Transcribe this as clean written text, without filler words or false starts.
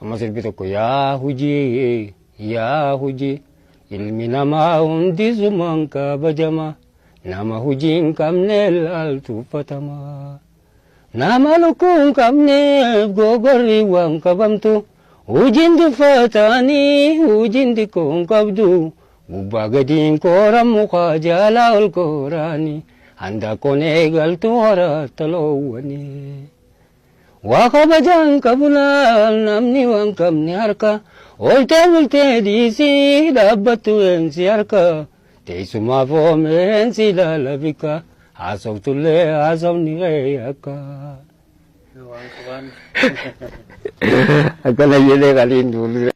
Amma sirbi tokko, yaa hujii, yaa hujii, ilmi namaa hundi sumaan kabajama, nama hujii hin qabne laaltu uffatama. Nama lukkuu hin qabneef gogorri waan qabamtu, hojiin tuffatanii hojiin xiqqoo hin qabdu. Gubbaa gadiin kooran mukaa jaalaa ol kooraanii, handaaqqoon eegaltu horatta loowwanii. Waa kabajaan qabu laal namni waan qabne harka, ooltee bultee dhiisii dhaabbattu eensi harka, teessumaaf oomeensi ilaala bikka haasoftullee haasofni kee akka. Waan qabaan. Akkana jedhee qaliin duulu.